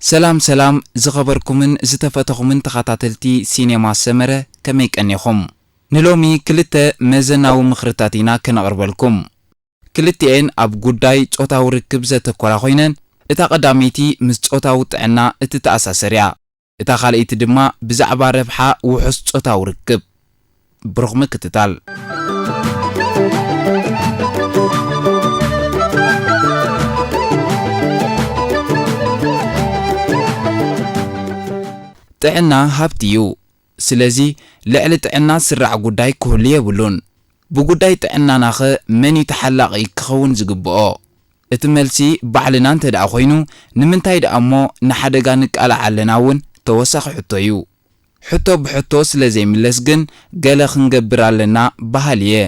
ሰላም ሰላም ዝኸበርኩምን ዝተፈተኹምን ተኸታተልቲ ሲኔማ ሰመረ፣ ከመይ ቀኒኹም? ንሎሚ ክልተ መዘናዊ ምኽርታት ኢና ከነቕርበልኩም። ክልቲኤን ኣብ ጉዳይ ጾታዊ ርክብ ዘተኮራ ኮይነን፣ እታ ቀዳመይቲ ምስ ጾታዊ ጥዕና እትተኣሳሰር እያ። እታ ካልኣይቲ ድማ ብዛዕባ ረብሓ ውሑስ ጾታዊ ርክብ። ብሩኽ ምክትታል። ጥዕና ሃብቲ እዩ። ስለዚ ልዕሊ ጥዕና ዝስራዕ ጉዳይ ክህሉ የብሉን። ብጉዳይ ጥዕናናኸ መን እዩ ተሓላቒ ክኸውን ዝግብኦ? እቲ መልሲ ባዕልና እንተ ደኣ ኮይኑ፣ ንምንታይ ደኣ እሞ ንሓደጋ ንቃላዕ ኣለና እውን ተወሳኺ ሕቶ እዩ። ሕቶ ብሕቶ ስለ ዘይምለስ ግን ገለ ክንገብር ኣለና በሃሊ እየ።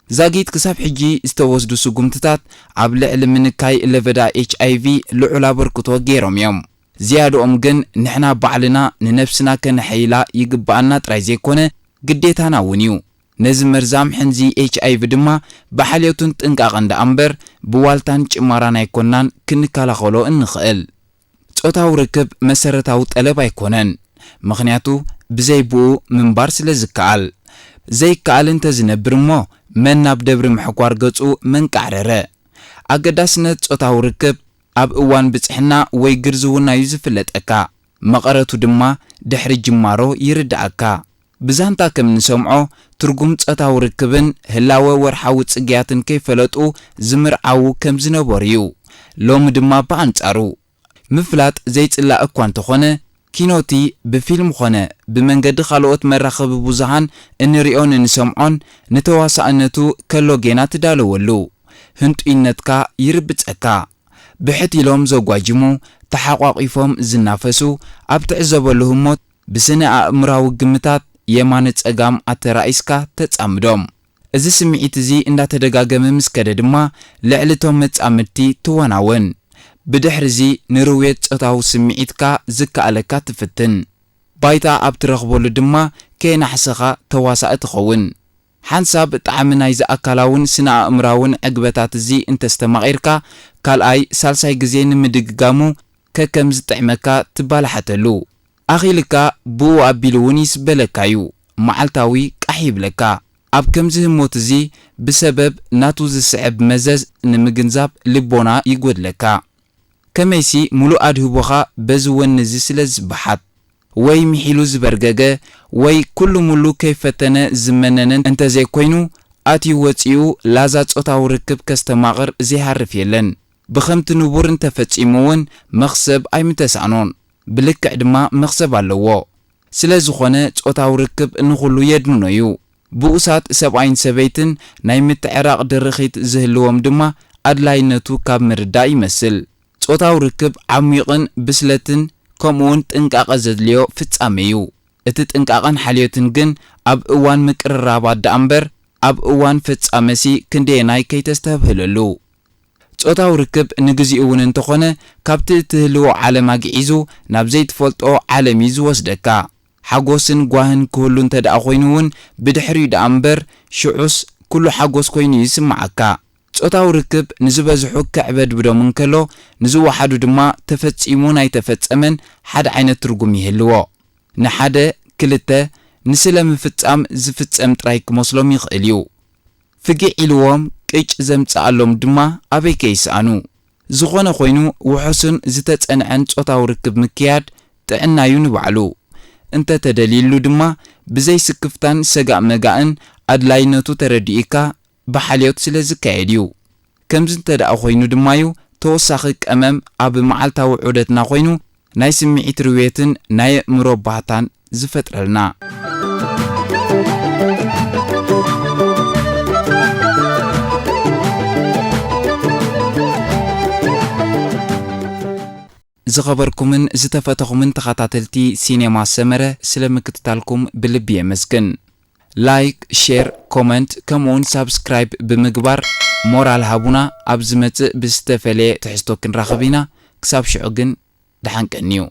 ዛጊት ክሳብ ሕጂ ዝተወስዱ ስጉምትታት ኣብ ልዕሊ ምንካይ ለበዳ ኤች ኣይ ቪ ልዑል ኣበርክቶ ገይሮም እዮም። ዝያድኦም ግን ንሕና ባዕልና ንነብስና ከነሐይላ ይግብኣና ጥራይ ዘይኮነ ግዴታና እውን እዩ። ነዚ መርዛም ሕንዚ ኤች ኣይ ቪ ድማ ብሓልዮትን ጥንቃቐን ደኣ እምበር ብዋልታን ጭማራን ኣይኮናን ክንከላኸሎ እንኽእል። ጾታዊ ርክብ መሰረታዊ ጠለብ ኣይኮነን። ምኽንያቱ ብዘይ ብኡ ምንባር ስለ ዝከኣል። ዘይከኣል እንተ ዝነብር እሞ መን ናብ ደብሪ ምሕኳር ገጹ መንቃዕረረ። ኣገዳስነት ጾታዊ ርክብ ኣብ እዋን ብጽሕና ወይ ግርዝውና እዩ ዝፍለጠካ። መቐረቱ ድማ ድሕሪ ጅማሮ ይርድኣካ። ብዛንታ ከም እንሰምዖ ትርጉም ጾታዊ ርክብን ህላወ ወርሓዊ ጽግያትን ከይፈለጡ ዝምርዓዉ ከም ዝነበሩ እዩ። ሎሚ ድማ ብኣንጻሩ ምፍላጥ ዘይጽላእ እኳ እንተኾነ፣ ኪኖቲ ብፊልም ኾነ ብመንገዲ ካልኦት መራኸቢ ብዙሃን እንሪኦን እንሰምዖን ንተዋሳእነቱ ከሎ ጌና ትዳለወሉ። ህንጡይነትካ ይርብጸካ። ብሕት ኢሎም ዘጓጅሙ፣ ተሓቋቒፎም ዝናፈሱ፣ ኣብ ትዕዘበሉ ህሞት ብስነ ኣእምራዊ ግምታት የማነ ጸጋም ኣተራኢስካ ተጻምዶም። እዚ ስምዒት እዚ እንዳተደጋገመ ምስ ከደ ድማ ልዕሊ እቶም መጻምድቲ ትወናወን። ብድሕሪ እዚ ንርውየት ጾታዊ ስምዒትካ ዝከኣለካ ትፍትን። ባይታ ኣብ ትረኽበሉ ድማ ከየናሕሰኻ ተዋሳኢ ትኸውን። ሓንሳብ ጣዕሚ ናይዚ ኣካላውን ስነ ኣእምራውን ዕግበታት እዚ እንተስተማቒርካ፣ ካልኣይ ሳልሳይ ግዜ ንምድግጋሙ ከከም ዝጥዕመካ ትባላሓተሉ። ኣኺልካ ብኡ ኣቢሉ እውን ይስበለካ እዩ፣ መዓልታዊ ቃሕ ይብለካ። ኣብ ከምዚ ህሞት እዚ ብሰበብ ናቱ ዝስዕብ መዘዝ ንምግንዛብ ልቦና ይጎድለካ። ከመይሲ ምሉእ ኣድህቦኻ በዚ ወኒ እዚ ስለ ዝበሓት፣ ወይ ምሒሉ ዝበርገገ፣ ወይ ኩሉ ሙሉ ከይፈተነ ዝመነነን እንተዘይኮይኑ፣ ኣትዩ ወጺኡ ላዛ ጾታዊ ርክብ ከስተማቕር ዘይሃርፍ የለን። ብኸምቲ ንቡር እንተፈጺሙ እውን መኽሰብ ኣይምተሳእኖን። ብልክዕ ድማ መኽሰብ ኣለዎ። ስለ ዝኾነ ጾታዊ ርክብ ንኹሉ የድንኖ እዩ። ብኡሳት ሰብኣይን ሰበይትን ናይ ምትዕራቕ ድርኺት ዝህልዎም ድማ ኣድላይነቱ ካብ ምርዳእ ይመስል። ጾታዊ ርክብ ዓሚቕን ብስለትን ከምኡውን ጥንቃቐ ዘድልዮ ፍጻመ እዩ። እቲ ጥንቃቐን ሓልዮትን ግን ኣብ እዋን ምቅርራባት ደኣ እምበር ኣብ እዋን ፍጻመሲ ክንደየናይ ከይተስተብህለሉ። ጾታዊ ርክብ ንግዚኡ እውን እንተኾነ ካብቲ እትህልዎ ዓለም ኣግዒዙ ናብ ዘይትፈልጦ ዓለም እዩ ዝወስደካ። ሓጎስን ጓህን ክህሉ እንተ ደኣ ኮይኑ እውን ብድሕሪኡ ደኣ እምበር ሽዑስ ኩሉ ሓጎስ ኮይኑ እዩ ዝስምዓካ። ጾታዊ ርክብ ንዝበዝሑ ከዕበድብዶም እንከሎ ንዝወሓዱ ድማ ተፈጺሙን ኣይተፈጸመን ሓደ ዓይነት ትርጉም ይህልዎ። ንሓደ ክልተ ንስለ ምፍጻም ዝፍጸም ጥራይ ክመስሎም ይኽእል እዩ። ፍጊዕ ኢልዎም ቅጭ ዘምጽኣሎም ድማ ኣበይ ከይስኣኑ። ዝኾነ ኮይኑ ውሑስን ዝተጸንዐን ጾታዊ ርክብ ምክያድ ጥዕናዩ ንባዕሉ። እንተ ተደልይሉ ድማ ብዘይ ስክፍታን ሰጋእ መጋእን ኣድላይነቱ ተረዲእካ ብሓልዮት ስለ ዝካየድ እዩ። ከምዚ እንተ ደኣ ኮይኑ ድማዩ ተወሳኺ ቀመም ኣብ መዓልታዊ ዑደትና ኮይኑ ናይ ስምዒት ርውየትን ናይ ኣእምሮ ባህታን ዝፈጥረልና። ዝኸበርኩምን ዝተፈተኹምን ተኸታተልቲ ሲኔማ ሰመረ ስለ ምክትታልኩም ብልቢ የመስግን። ላይክ፣ ሼር፣ ኮመንት ከምኡውን ሳብስክራይብ ብምግባር ሞራል ሃቡና። ኣብ ዝመጽእ ብዝተፈለየ ትሕዝቶ ክንራኸብ ኢና። ክሳብ ሽዑ ግን ደሓን ቀንዩ።